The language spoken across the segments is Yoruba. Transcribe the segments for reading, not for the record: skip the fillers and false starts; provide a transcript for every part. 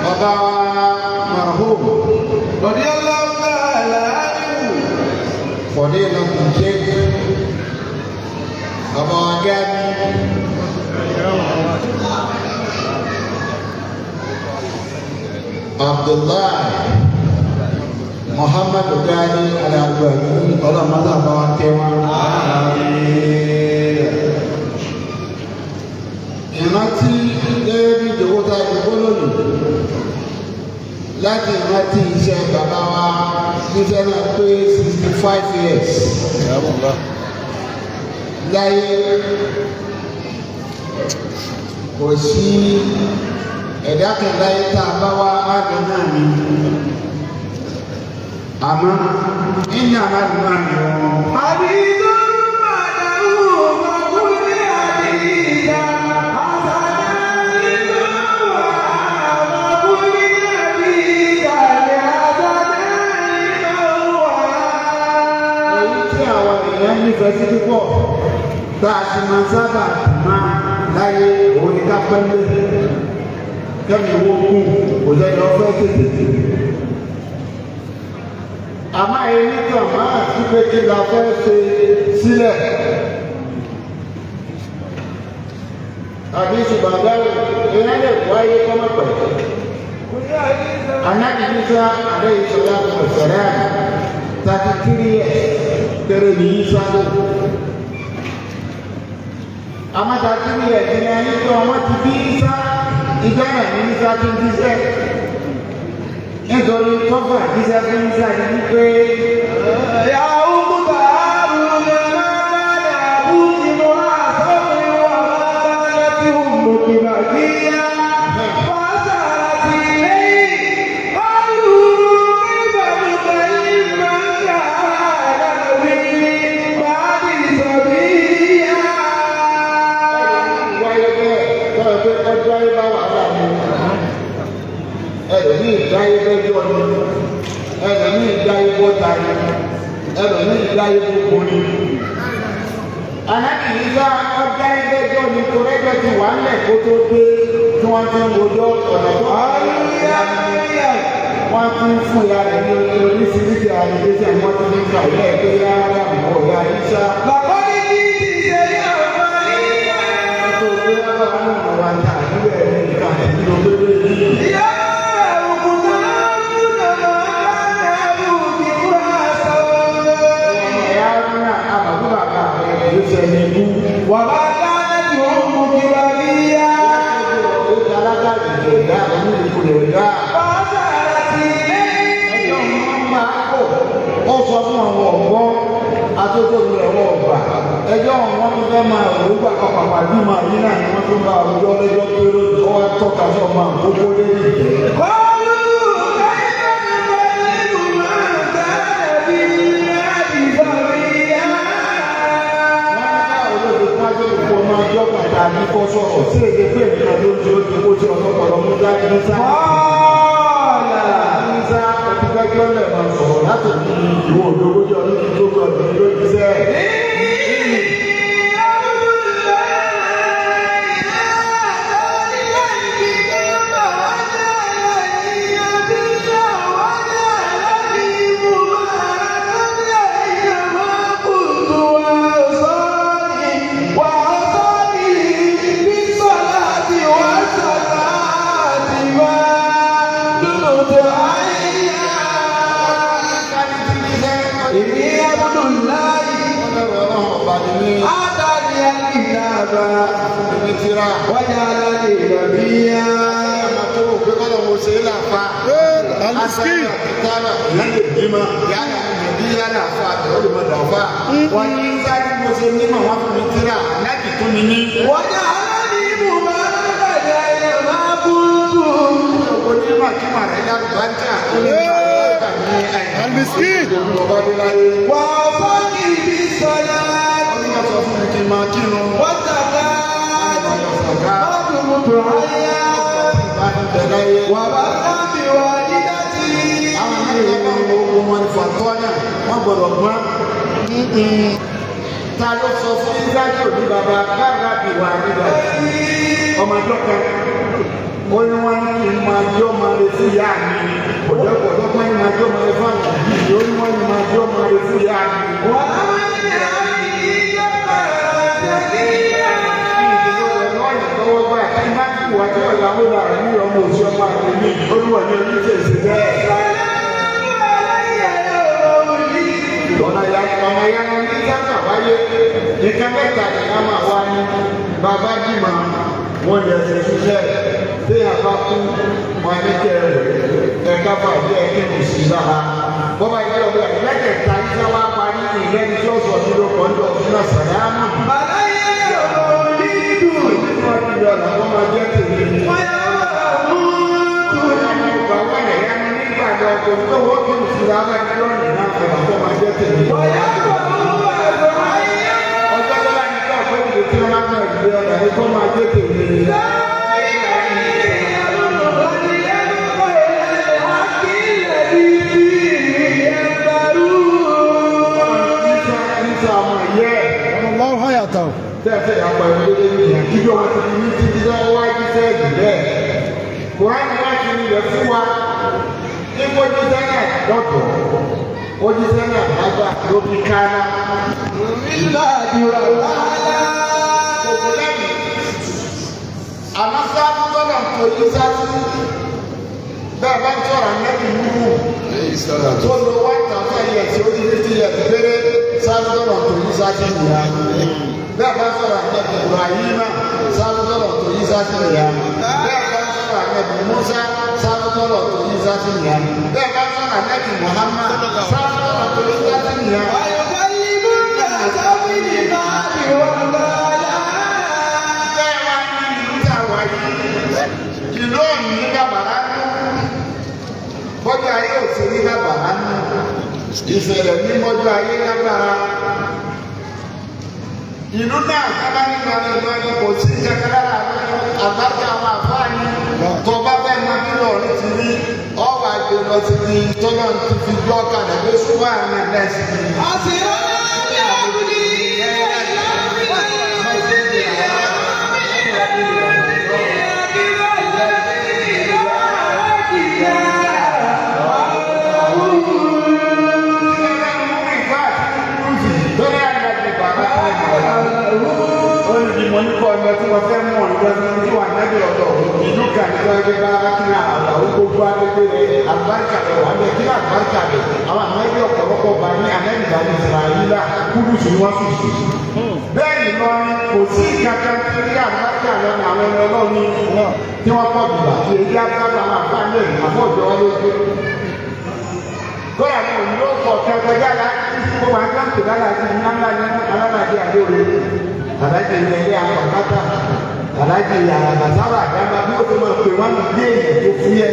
Bàbá marhum Fọdílàtù Sheikh bàbá wa Gani, Abdullahi Muhammadu Gani Al-Albani, ọlọ́mọdé àbáwá kẹwàá. Ìrántí gẹ́gẹ́ bí ìjòkó tá a jòkó lónìí láti ìrántí iṣẹ́ bàbá wa níṣẹ́ náà pé 65 years láyé. Kò sí ẹ̀dá kan láyé tá a bá wá àgbẹ̀ náà ni, àmọ́ ìní àmàlù náà ni wọ́n. Èyí tí àwọn èèyàn nífẹ̀ẹ́ sí púpọ̀ tá a sì máa sábà máa láyé òun ni ká pẹ́lẹ́ kẹ́mi owó kù, kò sẹ́ni ọ̀fẹ́ tètè. Àmọ́ èyí kan máa sí pé kí la fẹ́ ṣe sílẹ̀. Àbí ṣùgbọ́n èèyàn lè wáyé kọ́mọ̀ pẹ̀lú. Ànábì Isa alayhi salatu wa salam, 33 years péré ní Isa lò. Àmọ́ 33 years ní ẹni tó wọ́n ti bí Isa, ìjọ náà ní Isa tó ń jíṣẹ́. Nítorí tọ́fà jíṣẹ́ fún Isa ní wípé wáyé bẹ́ẹ̀ tọ́wọ́ pé ọjọ́ ayé bá wàhálà ni, ẹlòmíì dáyé lẹ́jọ́ ni, ẹlòmíì dáyé bọ́ta ni, ẹlòmíì dáyé gbogbo ni. Ànábì Ìsá ọjà ẹlẹ́jọ́ ni, torẹ́jọ́ ti wà ńlẹ̀ kó tó dé tí wọ́n ti ń rojọ́ ọ̀nà tó wọ́n ti ń fún ya rẹ̀ ní oríṣiríṣi àlejò, wọ́n ti ń kà ilé ẹgbẹ́ yára mọ̀ ọ̀yà Ìsá. Tó gbé wá bá wọn náà wá ní àdúgbò ẹ̀ ní ìka ìlú gbélé yìí. Ẹ̀yà náà àbàkú bàbá rẹ̀ ló ṣe ní ibú. وما كانت أمك بغيا. Ó ti alágbàdì ìjẹ̀dá onídìkú rẹ̀ dá. فأشارت إليه. Ẹjọ́ wọn máa kọ̀. Ó sọ fún àwọn ọ̀gbọ́n atótónu rẹ̀ wọ́n ọ̀gbà. Ẹjọ́ wọn tún fẹ́ máa rò ó gbà pàpàpà bí màá yí náà ni wọ́n tún bá àwùjọ lẹ́jọ́ pé ó wá tọ́ka sí ọmọ àkókò lórí ìtẹ́. قالوا كيف نكلم من كان في المهد صبيا؟ قال إني عبد الله آتاني الكتاب وجعلني نبيا وجعلني مباركا أينما كنت وأوصاني بالصلاة والزكاة ما دمت حيا. إني عبد الله آتاني الكتاب وجعلني نبيا. Aliski. Wọ́n ní sáré mo ṣe nímọ̀ wọ́n fún mi tíra, aláàbì tó ní ní. وجعلني مباركا أينما كنت. Onímọ̀ kí màrẹ́ lálùbáríkà. Aliski. Ọba dé láyé. وأوصاني بالصلاة Onímọ̀ sọ fún mi kí n máa kírun. والزكاة ما دمت حيا. Bá ń bẹ láyé. وبرا بوالدتي. Àwọn mẹ́ta bá ń wo ogun wọn fà tọ́nà, wọ́n gbọ́dọ̀ gbọ́n. Ta ló sọ fún Ísájú òbí bàbá bàbá bí wà nígbà ọmọ ẹjọ́ kan? Ó ní wọ́n ní kí n máa jọ́ máa lè fún ìyá mi. Kọ̀dọ́kọ̀dọ́ pé ní máa jọ́ máa lè fún àwọn òbí mi. Ó ní wọ́n ní máa jọ́ máa lè fún ìyá mi. Lọ́wọ́ gbà kí n má kí wà tí ọ̀la ó ra ní ọmọ òṣì ọmọ àgbẹ̀ mi. Olúwa ní oníṣẹ́ bẹ́ẹ̀. Ọ̀nà ya ọ̀nà ya ní sábà wáyé. Nǹkan mẹ́ta ni a máa wá ní bàbá bímọ wọn lè ṣe ṣiṣẹ́ téèyàn bá kú wọn ní kẹ ẹ̀ka fàájì ẹ̀kẹ́ kò sí lára. Bọ́bá yẹ ọ̀gbẹ́ mẹ́tẹ̀ẹ̀ta iṣẹ́ wa parí ìlẹ́ni tí ó sọ ní ló kọ́ ní ọdún náà sàrẹ́ àmọ́. Wọ́n ti lọ làwọn máa jẹ́ tèmi. Ọgbà wọn ẹ̀yà ní nígbà náà kò tó wọ́n kí n sí lára ní lọ́nà náà kò máa jẹ́ tèmi. Ọjọ́ tó bá ní kí ọ̀pẹ́ ìlú tí wọ́n máa ń gbé ọ̀dà ní kó máa jẹ́ tèmi. Ìṣe ọmọ ìyẹ́ Allahu hayatahu. tẹ́ẹ̀fẹ́ àpò ẹ̀rọ lórí ìyẹn kí bí wọ́n ti fi ní títí lọ́wọ́ wájú sẹ́ẹ̀dì bẹ́ẹ̀. Kùránì wá ti rí rẹ̀ fún wa ní kójú sẹ́nà dọ́tọ̀ kójú sẹ́nà lágbà ló fi kánná. Kòkò lẹ́yìn àmọ́ sáfù tọ́lọ̀ ń tojú sáfù bẹ́ẹ̀ bá ń sọ̀rọ̀ ànábì Núhù tó lo 1,000 years ó ní 50 years péré sáfù tọ́lọ̀ ń tojú sáfù nìyà. Bẹ́ẹ̀ bá sọ̀rọ̀ ànábì Ibrahima sáfù tọ́lọ̀ ń tojú sáfù nìyà. Bẹ́ẹ̀ bá sọ̀rọ̀ ànábì Musa sáfù tọ́lọ̀ ń tojú sáfù nìyà. Bẹ́ẹ̀ bá sọ̀rọ̀ ànábì Muhammad sáfù tọ́lọ̀ ń tojú sáfù nìyà. Bẹ́ẹ̀ wá ní ìlú tá a wà yìí, ìlú ọ̀hún ní bàbàrà nù. Bọ́jú ayé ò sí ní bàbàrà nù. Ìṣẹ̀lẹ̀ ní mọ́jú ayé lágbára. Ìlú náà sábà nígbà lọ́dọ̀ kò sí kẹkẹ lára àbájá àwọn àfáàní. Tó bá fẹ́ máa bí lọ́ọ̀rí ti rí, ọ̀wà àgbè lọ sí ti tọ́lọ́ ti fi gbọ́ kalẹ̀ pé súnmọ́ àmì ẹ̀lẹ́sìn. Bẹ́ẹ̀ni lọ́rin kò sí kankan tí ní àgbàkà lọ́nà àwọn ẹni ọlọ́run tí wọ́n pọ̀ jùlọ àti èyí àgbàkà àwọn àfáàní àfọ̀jọ́ lójú. Kọ́lá ní òní ló kọ̀ kẹ́kọ̀ọ́ yára kó máa ń tẹ̀ lára àti ńláńlá ní alálàájì àdóore. Àlájì ilẹ̀ ilé àwọn àbáta, àlájì àràbàsáwà àdáma bí ó ti máa pè wọ́n bí èèyàn tó fúyẹ́.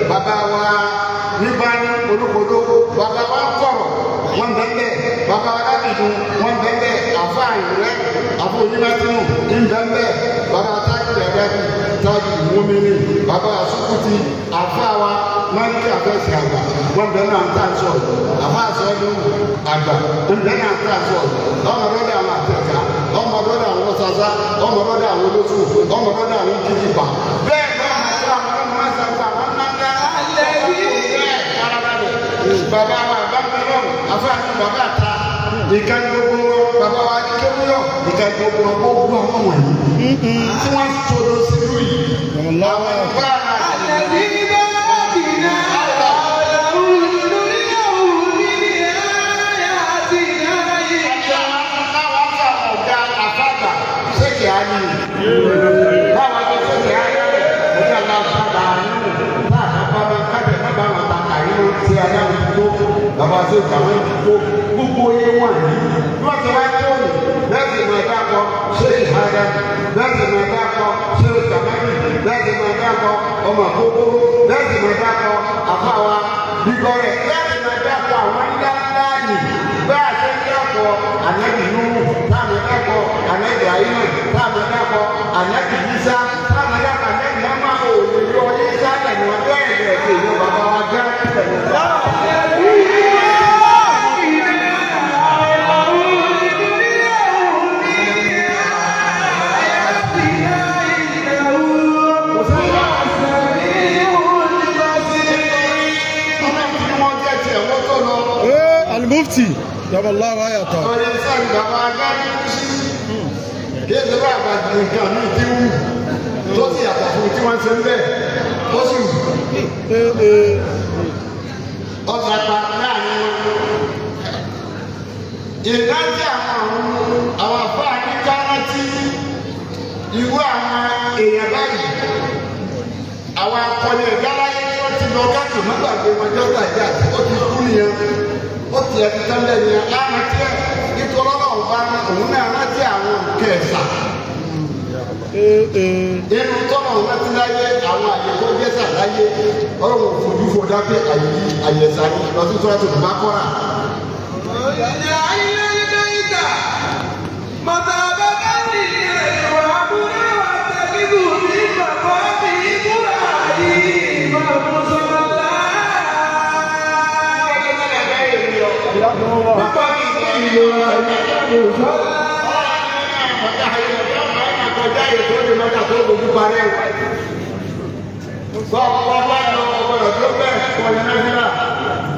Bàbá wa nígbà ní olúkodó, bàbá wa kọ̀rọ̀ wọn bẹ́ẹ̀, bàbá wa lábìdún wọn bẹ́ẹ̀, àfa ìrẹ́ àfọ onímọ̀tínú ń bẹ́ẹ̀, bàbá tájú ẹ̀rẹ́bì tájú ìmúmíní, bàbá àsukùtì àfa wa máníkì àfẹ́sì àgbà wọn bẹ́ẹ̀ náà ń tà sọ̀rọ̀, àfa àsọdún àgbà ń bẹ́ẹ̀ náà ń tà sọ̀rọ̀, ọmọ bọ́dà àwọn àtẹ̀ká, ọmọ bọ́dà àwọn ọ̀sásá, ọmọ bọ́dà àwọn olóṣù, ọmọ bọ́dà àwọn kìkìpà bẹ́ẹ̀ náà àwọn ọmọ bàbá wa bàbá àfáàní bàbá ta ìka gbogbo wọn bàbá wa ní kéwúyọ ìka gbogbo wọn gbogbo àwọn wọ̀nyí tí wọ́n sọ̀rọ̀ sílùú yìí àwọn ìgbà Báwa ló ṣe kí á yára, ọjà náà sábà ní. Bàbá ṣe kàwé tó gbogbo yé wọn yìí. Bí wọ́n ti wá tó yìí, bẹ́ẹ̀ sì máa dákọ̀ ṣé ìhara, bẹ́ẹ̀ sì máa dákọ̀ ṣé kàmáyì, bẹ́ẹ̀ sì máa dákọ̀ ọmọ àkókò, bẹ́ẹ̀ sì máa dákọ̀ àfàwà bíkọ́rẹ̀, bẹ́ẹ̀ sì máa dákọ̀ àwọn ńlá ńlá yìí. Bẹ́ẹ̀ ṣe ń dákọ̀ ànábì Nuhu, táwọn dákọ̀ ànábì Ayélu, táwọn dákọ̀ ànábì Isa, táwọn dákọ̀ ànábì Ama òòlù yọ Isa lẹ́nu bẹ́ẹ̀ bẹ́ẹ̀ ṣe ìlú bàbá wa gán lẹ́nu. Ọlọ́run tí wọ́n jẹ́ tiẹ̀ wọ́n tó lọ. Al-Mufti yaballahu ayata. Ọ̀rẹ́ sáré bàbá agájú sí. Kí ẹsẹ̀ bá àgbàdo nǹkan mi ti wù tó sì yàtọ̀ fún tí wọ́n ṣe ń bẹ̀ ó sì wù. Ọ̀sà pa láàrin wọn. Ìrántí àwọn àfáà ní kárántí irú àwọn èèyàn báyìí. Àwọn akọni ẹ̀dá láyé tí wọ́n ti lọ káàkiri má gbàgbé wọn jọ́ta ìjà ó ti kú nìyẹn. Ó ti ẹni tẹ́lẹ̀ nìyẹn. Lárántí ẹ̀ nítorí ọlọ́run bá òun náà rántí àwọn kẹsà. Inú tọ́nà rántí láyé àwọn àyè tó jẹ́sà láyé ọlọ́run fojú fo dápẹ́ àyè yìí àyè ẹ̀sà ni lọ sí sọ́ra tó bá kọ́ra.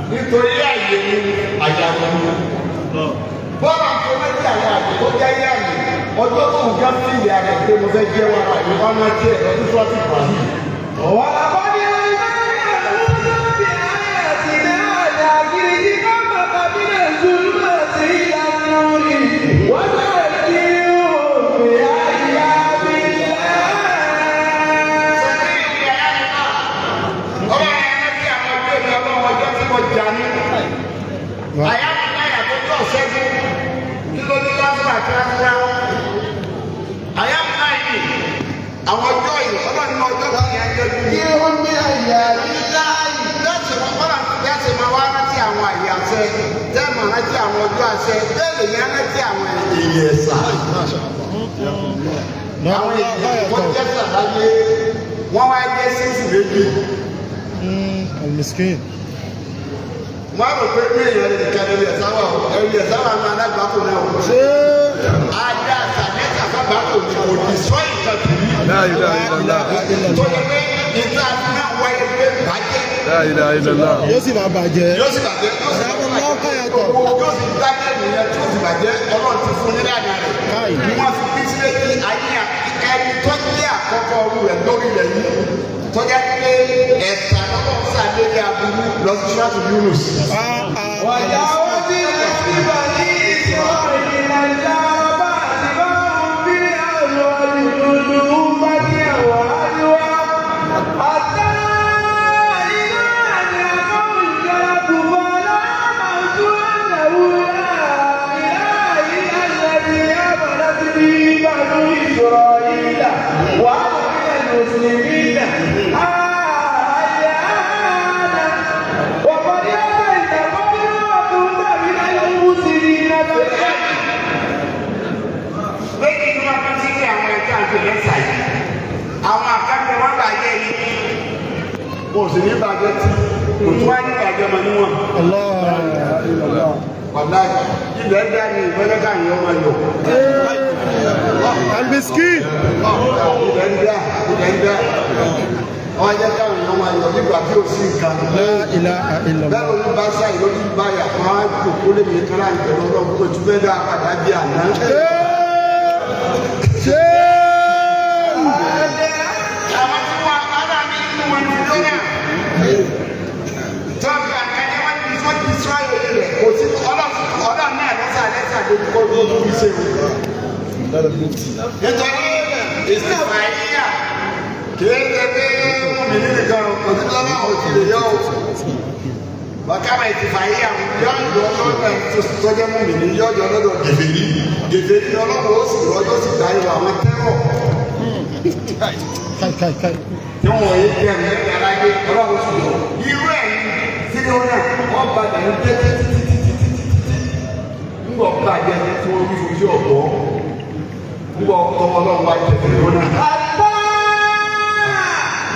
Nítorí àyè ni àyàwó ni. Bọ́lá tó méjì àwọn àyè tó jẹ́ yé àyè, ọjọ́ tó ń gá sí ìyá rẹ̀ pé mo fẹ́ jẹ́ wọn àyè wọn máa jẹ́ ẹ̀rọ tó sọ́ọ́ ti pà yìí. Àwọn ọjọ́ yìí, ọlọ́run ọjọ́ kìí ẹjọ́ yìí. Kí ó ní àyà líláyì. Láti máa wá rántí àwọn àyè àṣẹ, tẹ́ máa rántí àwọn ọjọ́ àṣẹ, bẹ́ẹ̀ lè yẹn rántí àwọn èèyàn ẹ̀sà. Àwọn èèyàn wọ́n jẹ́ sàláyé, wọ́n wá jẹ́ sísì méjì. Al-Miskin. Wọ́n rò pé bí èèyàn nìkan lórí ẹ̀sà wà ó, ẹ̀rí ẹ̀sà wà ní alágbàkò náà ó. Ajá sàlẹ́sà fàgbàkò ni kò ní sọ ìkàtì yìí. La ilaha illallah. Tó yẹ pé ìta náà wáyé pé bàjẹ́. La ilaha illallah. Yóò sì máa bàjẹ́. Yóò sì bàjẹ́. Yóò sì bàjẹ́. Yóò sì dákẹ́ nìyẹn tó sì bàjẹ́. Ọlọ́run ti fún ní lánàá rẹ̀. Ni wọ́n fi pín sílẹ̀ kí ayé ẹni tó jẹ́ àkọ́kọ́ ọrú rẹ̀ lórí rẹ̀ yìí. Tó jẹ́ pé ẹ̀sà lọ́wọ́ sàlẹ̀ aburú lọ sí ṣáàtù Yunus. Méjì ni wọ́n fi sílẹ̀ àwọn ẹ̀ka àti lẹ́sà yìí. Àwọn àkàndé wọn bàjẹ́ yìí. Kò sì ní bàjẹ́ tí kò tún wá ní bàjẹ́ mọ́ níwọ̀n. Allah. Wàláì ilẹ̀ dá ní ìfẹ́lẹ́ káyọ̀ ọmọ yọ̀. Al-Miskin. Ilẹ̀ ń dá ilẹ̀ ń dá. Wọ́n jẹ́ káyọ̀ ọmọ yọ̀ nígbà tí ò sí nǹkan. La ilaha illallah. Bẹ́ẹ̀ ló ní bá sáyé ló ní báyà wọ́n á jòkó lé mi kárà ìpẹ̀lú ọlọ́run kó tún fẹ́ dá padà bí àná. Àwọn tí wọ́n ará mi nínú wọn ní lọ́nà. Tọ́jú àkànyẹ́ wọn ti sọ́ ti sọ́ ayé rẹ̀ kò sí ọlọ́run náà lọ́sà lẹ́sà lójú kó ló tó fi ṣe o. Nítorí ìsìnfàyíyà kìí ṣe pé mú mi nínú kan kò sí lọ́nà òsì lè yọ o. Bàkàrà ìtìfàyè àwọn yọ̀ọ̀yọ̀ lọ́dọ̀ tọ́jọ́ mú mi ní yọ̀ọ̀yọ̀ lọ́dọ̀ gèfèrí. Gèfèrí ni ọlọ́run ó sì rọ́jọ́ sì dáyọ̀ àwọn tẹ́rọ̀. Kai kai kai. Tí wọ́n yé jẹ́ ẹ̀mí aláyé ọlọ́run sì yọ. Irú ẹ̀ sílẹ̀ wọn náà wọ́n bá dànù tẹ́tẹ́ títí. Ńgbọ̀ bàjẹ́ tí wọ́n fi fojú ọ̀gbọ́. Ńgbọ̀ tọwọ́ ọlọ́run wá jẹ́ fèrè wọn náà.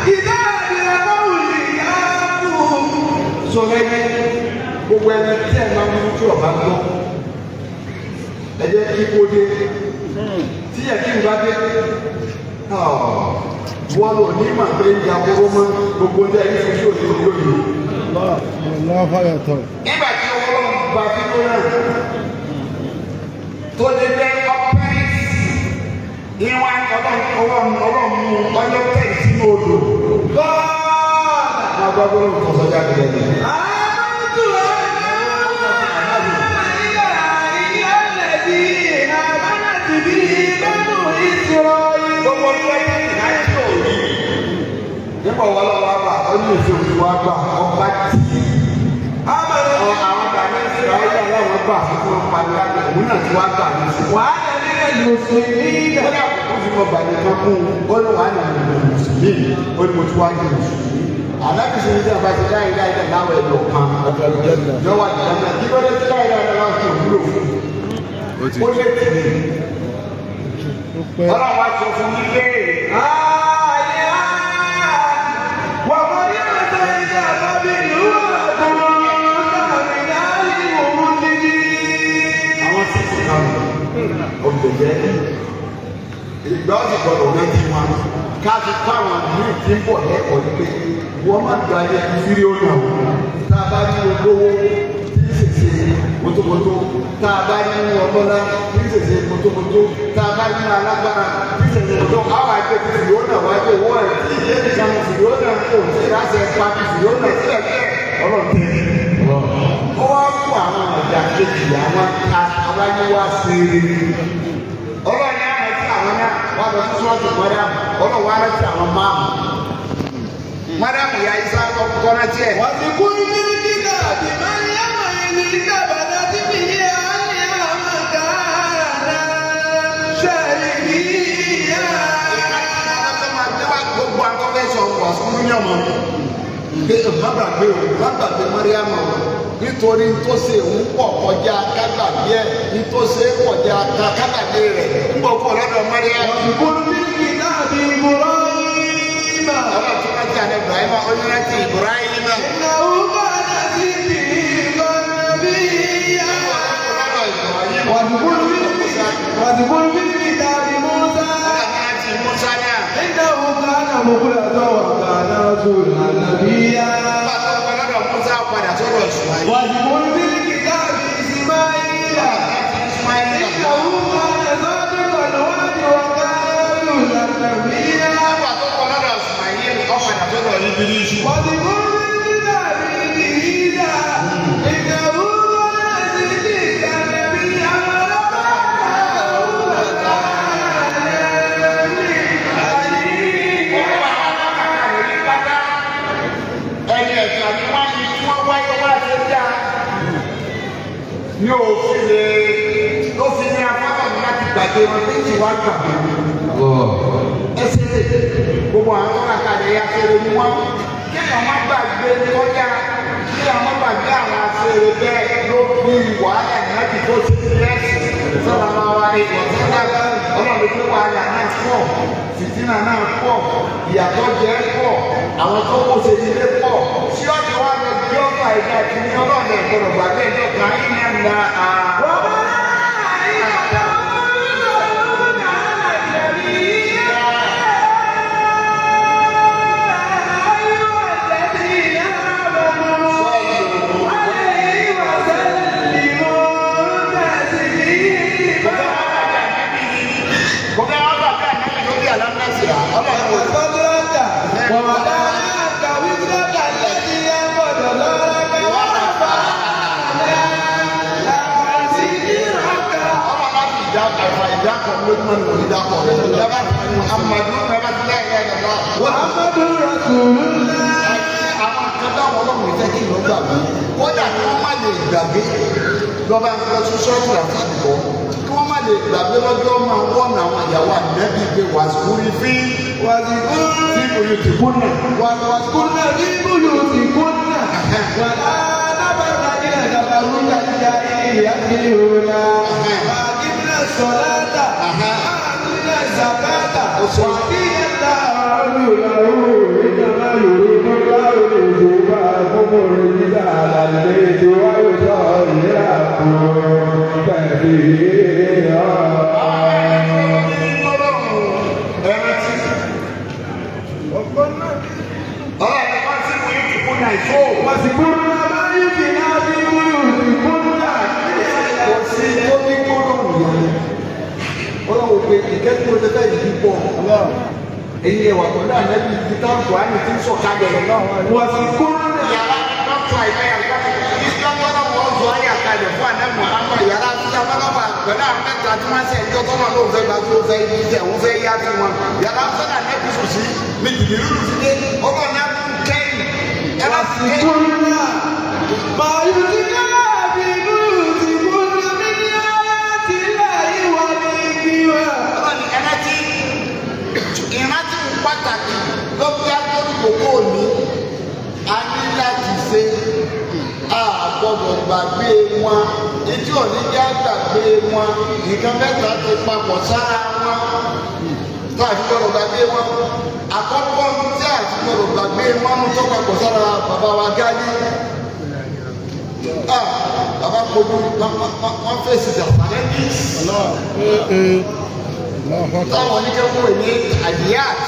حتى إذا أدركه الغرق Sọ̀rọ̀ ẹni gbogbo ẹni tí ẹ máa ń mú tí ọba gbọ́. Ẹ jẹ́ kí kó dé. Tí ẹ kí n bá dé. Wọ́n lò ní màá pé ń ya kóró mọ́ gbogbo ní ẹni fojú òde lónìí. Allahu ayatọ̀. Nígbà tí ọlọ́run gba fífún náà tó lé lé ọ́pẹ́rìsì ìwọ̀n ọlọ́run ọlọ́run mú ọjọ́ tẹ̀lé sínú odò. قال Máa gbọ́ gbọ́dọ̀ tó sọ́jà kìlẹ̀ ni. آمنت أنه لا إله إلا الذي آمنت به بنو إسرائيل Gbogbo ọjọ́ láti òní. Nígbà wọ́n lọ́wọ́ wá gbà ó ní èso òní wá gbà ọba tí آمنت àwọn bàbá ìsirayẹlì aláwọ̀ gbà fún wọn pariwo àgbẹ̀ òun náà ti wá gbà ní sùn. وأنا من المسلمين Kódà kò fi mọ bàjẹ́ kan kún un, ó ní wàá nà ní mùsùlùmí, ó ní mo ti wá di mùsùlùmí. Àlábìsí ní sábà ti láyé láyé náà láwọn ẹ̀dọ̀ kan. Yọ̀wá ìdáná kí ló dé tí láyé láyé náà tó wúlò fún un. Ó ti Ó lè tì mí. Ó pẹ́. Ọlọ́run wá sọ fún mi pé وقد أتيت قبل وكنت من المفسدين àwọn sísè kan ọ̀gbẹ̀jẹ̀ ìgbà ọ̀sìn gbọdọ̀ rántí wọn ká fi kọ́ àwọn míì tí ń bọ̀ lẹ́kọ̀ọ́ ni pé wọ́n má gba ayé fíríọ̀nù tá a bá ní olówó tí ń ṣèṣe mọ́tòmọ́tò tá a bá ní ọlọ́lá tí ń ṣèṣe mọ́tòmọ́tò tá a bá ní alágbára tí ń ṣèṣe mọ́tò àwọn àgbẹ̀ ti fìyónà wájú owó ẹ̀ tí ìyé nìkan fìyónà kò sí ìrásẹ̀ pa fìyónà sílẹ̀ sílẹ̀ ọlọ́run tẹ̀ ó wá kó àwọn ọ̀dà kejì àwọn aráyé wá sí i ọlọ́run ní àrántí àwọn náà wà lọ sí sọ́ọ̀tù mọ́dàmù ọlọ́run wá rántí àwọn máàmù mọ́dàmù ya isa ọkọ̀ rántí ẹ̀. واذكر في الكتاب مريم إذ انتبذت به أهلها مكانا شرقيا Gbogbo akọ́fẹ́ sọ wà fún yànmọ́ pé má gbàgbé o má gbàgbé mọ́ríàmù o nítorí tó ṣe òun pọ̀ kọjá kágbàgbé ẹ̀ nítòsí kọjá kágbàgbé rẹ̀ ń bọ̀ kó lọ́dọ̀ mọ́ríàmù. واذكر في الكتاب إبراهيم Ọlọ́run tó rántí àná Ibrahim ó ní rántí Ibrahim. إنه كان صديقا نبيا Lọ́dọ̀ Ibrahim. واذكر في الكتاب موسى Ọlọ́run rántí Musa náà. إنه كان مخلصا وكان رسولا نبيا Nígbà tó kọ lọ́dọ̀ Musa padà sọ́dọ̀ Ismail. واذكر في الكتاب إسماعيل Rántí Ismail náà. إنه كان صادق الوعد وكان رسولا نبيا Nígbà tó kọ lọ́dọ̀ Ismail ó padà sọ́dọ̀ Ibilisu. واذكر في الكتاب إدريس إنه كان صديقا نبيا ورفعناه مكانا عليا Ẹni ẹ̀ka ni wọ́n ní kí wọ́n wáyé wá ṣe dá. Ní òfin lè ló fi ní afárá mi láti gbàgbé wọn pé kí wọ́n gbàgbé wọn. Ẹsẹ̀ lè gbogbo àwọn tó kàkà lè ya fèrè ni wọ́n. Kéèyàn má gbàgbé kọjá kéèyàn má gbàgbé àwọn afèrè bẹ́ẹ̀ ló bí wàhálà náà tó ṣe lẹ́sìn. Sọ́dọ̀ máa wá ní ìwọ̀sán ọlọ́run pé wàhálà náà pọ̀ fìtínà náà pọ̀ ìyàtọ̀ jẹ́ pọ̀ àwọn tó kó ṣe ilé pọ̀ sí ọ̀dọ̀ wa lọ bí ọ̀fà ìgbà tí ní ọlọ́run ẹ̀ gbọ́dọ̀ gbàgbé ẹjọ́ kan yín ní ẹ̀ńdà á. وملائكته على النبي يا أيها الذين آمنوا عليه وسلموا تسليما Bọ́lá wọn bá ká àná lórí àlámásìrà ọlọ́run wò. صدرك ووضعناك وزرك الذي أنقض ظهرك ورفعنا لك ذكرك Ọlọ́run láti ìdá àfà ìdá kan lójúmọ́ ni ìdá kan rẹ̀. Ìjọba Muhammadu Nàbàtúláì lọ́wọ́. محمد رسول الله Àwọn kan bá báwọn ọlọ́run ìfẹ́ kí ìlú gbàgbé. Kódà kí wọ́n má lè gbàgbé lọ́ba lọ́sùn sọ́ọ̀tì àti àbùkọ́. Kí wọ́n má lè gbàgbé lọ́jọ́ máa wọ́n àwọn ìyàwó ànábì pé wàásù fi واذكرن tí oyè ti kú náà. واذكرن في بيوتكن ولا تبرجن تبرج الجاهلية الأولى وأقمنا الصلاة وآتينا الزكاة وأطيعنا الله ورسوله إنما يريد الله ليذهب عنكم الرجس أهل البيت ويطهركم تطهيرا. Ọlọ́run wá sí oyè ti kú náà ìfó. واذكرن ما يتلى في بيوتكن Kò sí tó ní gbólóhùn yẹn. Ọlọ́run pé ìkẹ́kọ̀ọ́ mo ti fẹ́ yìí pọ̀. Èyí ẹ̀wà pẹ̀lú ànábì ibi táwọn Kùránì ti ń sọ̀kalẹ̀. واذكرن Yàrá dọ́kítà ìfẹ́yà ìjọba wọn sọ ayé àkàlẹ̀ fún àná Muhammad yàrá sábàbà pẹ̀lú àwọn mẹ́ta tí wọ́n ṣe ẹjọ́ tọ́nà ló ń fẹ́ gba tó fẹ́ yí tẹ̀ ń fẹ́ yá sí wọn. Yàrá sọ́dà nẹ́bí sùn sí ní jìbìrì lù sí dé ọlọ́run náà tún kẹ́yìn. Ẹ bá ti kẹ́yìn. واذكرن ما يتلى في بيوتكن من آيات الله والحكمة. Ọlọ́run ní ẹrántí ìrántí pàtàkì ló bí agbóríkò kò ní a ní láti ṣe a gbọ́dọ̀ gbàgbé wọn etí òní jẹ́ gbàgbé wọn nǹkan mẹ́ta ti papọ̀ sára wọn tá a fi gbọ́dọ̀ gbàgbé wọn àkọ́kọ́ tí a fi gbọ́dọ̀ gbàgbé wọn tó papọ̀ sára bàbá wa Gali ah bàbá kojú wọn fèsì challenges Allahu Akbar. táwọn oníkẹ́kọ̀ọ́ ní àdíyàt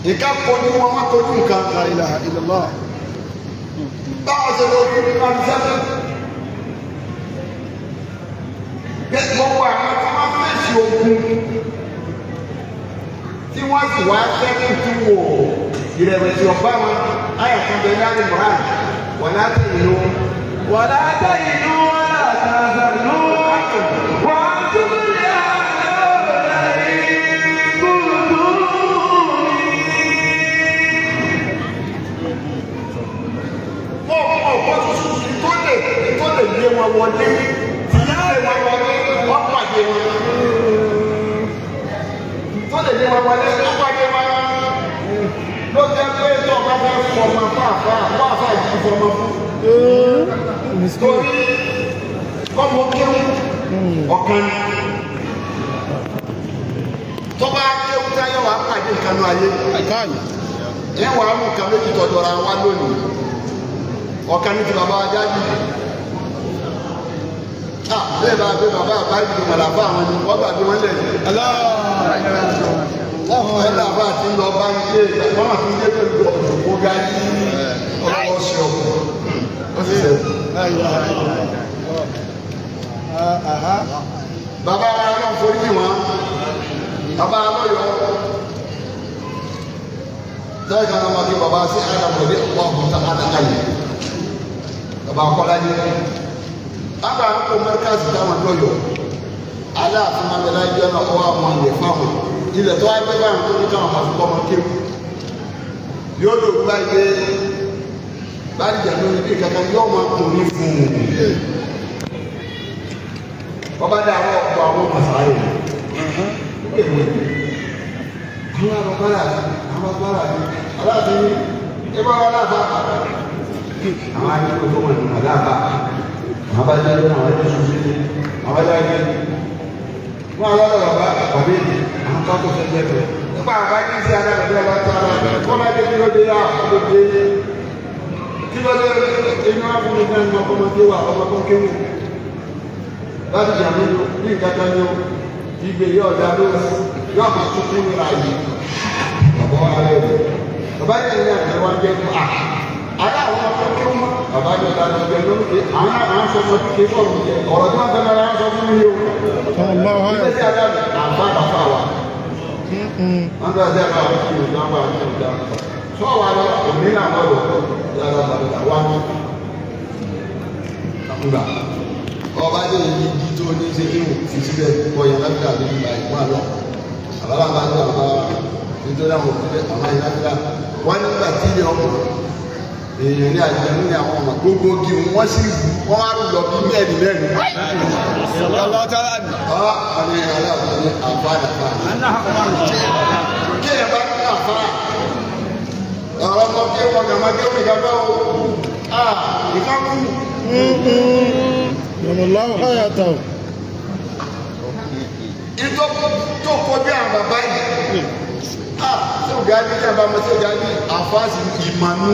nǹkan kojú wọn wọn kojú nǹkan La ilaha illallah. báwọn ṣe lọ sí nípa ní sẹ́fẹ̀. Gbogbo àwọn tí wọ́n fèsì ogun tí wọ́n sì wá sẹ́kù tí wò ìrẹ̀wẹ̀sì ọ̀bá wọn ayà kan bẹ ní àlùmọ́ràn wọ́n láti ìlú. ولا تهنوا ولا تحزنوا وأنتم الأعلون إن كنتم مؤمنين. Wọ́n mọ̀ ọ̀pọ̀ tuntun tó lè lé wọn wọlé tí lé wọn wọlé wọ́n pàdé wọn. Tó lè lé wọn wọlé wọ́n pàdé wọn. Ló jẹ́ pé tó o bá fẹ́ fọmọ fáfáà fáfáà yìí fọmọ fún. Torí kọ́mọ kéwú ọ̀kan ni. Tó bá kéwú táyọ̀ wá pàdé nǹkan náà ayé. Kai. Ẹ wàá mú nǹkan méjì tọ̀dọ̀ ra wa lónìí. Ọ̀kan ní ti bàbá wa jáde. Ah, bẹ́ẹ̀ bá gbé bàbá àbáyé ìlú màlàfà àwọn ni wọ́n gbàgbé wọn lẹ̀ yìí. Wọ́n làbá àti lọ bá ń gbé wọ́n àti ń gbé pẹ̀lú ọ̀dùnkún gáyé ọlọ́wọ́ sí ọkọ̀. Ó sì sẹ́kù. La ilaha illallah. Aha. Bàbá wa náà forí jì wọ́n. Bàbá lọ́yọ̀. Sẹ́yìn kan náà wọ́n kí bàbá sí àdàmọ̀lẹ́ ọ̀hún tá a dà ayé. Bàbá Kọ́lájí. Bàbá ń kó mẹ́ríkàsì táwọn lọ́yọ̀. Aláàfin Amẹ́lá ìjọ náà ọwọ́ àwọn ilẹ̀ fáwọn. Ilẹ̀ tó wáyé pé báyìí tó ní káwọn máa fi kọ́ ọmọ kéwù. Yóò lò gbáyé báyìí jẹ̀ lórí bí kankan yóò máa kún ní fún un. Bàbá dé àwọn ọ̀pọ̀ àwọn màsáyé. Àwọn àbára àwọn àbára aláàfin ẹ bá wà láàbà. Àwọn àdúgbò tó wà ní àlábà. Àwọn bá jẹ́ àwọn ẹni sùn sí àwọn bá jẹ́ wọn alọ́dọ̀ bàbá bàbá èdè àwọn kákó fẹ́ jẹ́ bẹ́ẹ̀. Nígbà àbá ní sí adágbàdé ọba tó ara kọ́ bá dé kí ló dé yá ló dé. Kí ló dé inú àfúnni náà ní ọkọ̀mọdé wà ọmọ tó kéwù. Láti jà mí lò ní nǹkan kan ní o ìgbè yóò dá ló yóò máa tún kú nira yìí. Bàbá wa rẹ̀ rẹ̀. Bàbá yẹn ní àgbẹ̀ wa jẹ́ fún a. Ará àwọn ọmọ kéwù mọ́. Bàbá yóò dá lọ jẹ lórí àwọn àwọn sọ fún mi sọ̀rọ̀ jẹ ọ̀rọ̀ tí wọ́n fẹ́ lọ́ra sọ fún mi o. Allahu Ilé Akbar. tí a dá mi àbá bàbá wa. Wọ́n tó ṣe àbá àwọn kìlọ̀ tó ń bá àwọn kìlọ̀ tó ń bá. Sọ wa lọ òní náà wọ́n lọ yàrá bàbá wa ní. Ngbà ọba dé ibi igi tó ní ṣe kí wọ́n fi síbẹ̀ kọ yàrá bí àbí ìgbà ìgbà lọ. Àbálá bá ń gbà bá nítorí àwọn òbí bẹ́ẹ̀ àwọn yàrá bí wọ́n nígbà tí ilé ọmọ Èèyàn ní àjẹmú ní àwọn ọmọ gbogbo igi wọ́n sì wọ́n wá lọ bí mẹ́rin mẹ́rin. Ọ́ àmì aláàbò ní àǹfààní àǹfààní. Kí ẹ bá ní àǹfààní. Ọ̀rọ̀ ọmọ kí wọ́n gàmá kí wọ́n gàmá o. Ìkan kú. Allahu hayatahu. Ìtọ́ tó kọjú àwọn bàbá yìí. Ṣé ògá ní kí a bá mọ sí ògá ní àfáàsì ìmọ̀nú?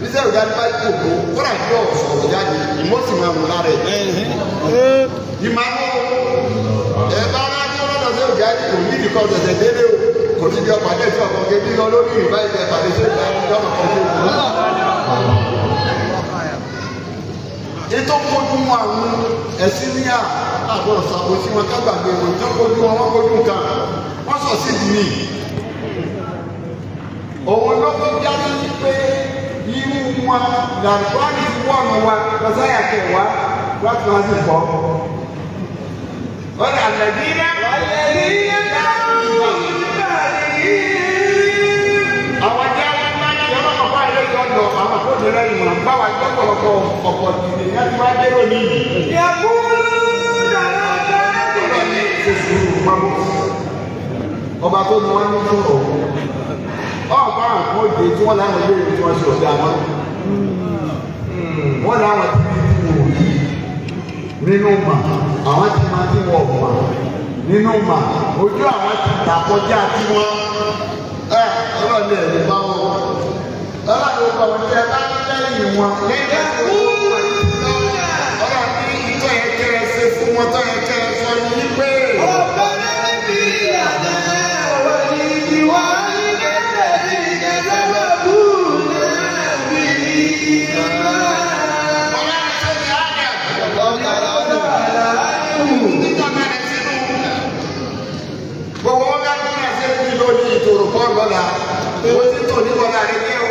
Bí sẹ́ ògá ní bá jòkó, kódà bí ọ̀ sọ̀rọ̀ jáde, ìmọ̀ sì máa wù lára ẹ̀. Ìmọ̀nú ẹ̀ bá rá ní ọlọ́dọ̀ sí ògá ní kò ní ìdíkọ̀ ṣẹ̀ṣẹ̀ délé o. Kò ní di ọ̀pàdé tí ọkọ̀ kébí lọ lórí ìrìbá ìtẹ̀ pàdé sí ògá ní ọmọ kan tó kù. Ètò kojú wọn àwọn ẹ̀sìn ní à àbọ̀rọ̀ ṣàkóso wọn kágbàgbé wọn tó kojú wọn wọn kojú nǹkan wọn sọ sí ìdí nìyí. Òun ló fi jáde pé irú wọn làǹkọ́ni ti wọ́ọ̀nù wa lọ́sàyà kẹwàá láti wá sí kọ́. Wọ́n dà lẹ́bí náà. Àwọn jẹ́ wọn máa ń yọ ọlọ́pàá bá ilé ìjọ lọ àwọn tó dé lẹ́yìn wọn báwa jẹ́ ọ̀pọ̀lọpọ̀ ọ̀pọ̀ ìdílé ní láti wá dé lónìí yìí. Ọlọ́ni ṣe sùúrù pamọ́. Ọba tó ní wọn ń sọ̀rọ̀ ọ̀pá àwọn òde tí wọ́n láwọn ilé ìwé tí wọ́n ṣe ọ̀dà wọn. Wọ́n láwọn tí wọ́n ti wò yìí nínú mà àwọn tí máa ti wọ̀ mà nínú mà ojú àwọn ti dà kọjá tí wọ́n ẹ ọlọ́ọ̀ni ẹ̀ lè bá wọn. Ọlọ́ọ̀ni ó bá wọn tẹ bá lẹ́yìn wọn lẹ́yìn ọlọ́ọ̀ni ìtọ́ yẹn kẹ́ ẹ ṣe fún wọn tọ́ yẹn kẹ́ ẹ sọ ní pé. Ọlọ́run ṣe ní Ádámù. Gbogbo wọn bá ní ẹsẹ̀ ní lónìí ìtòrò kọ́ lọ́la. Owó tí tò ní bọ́lá rẹ ní o.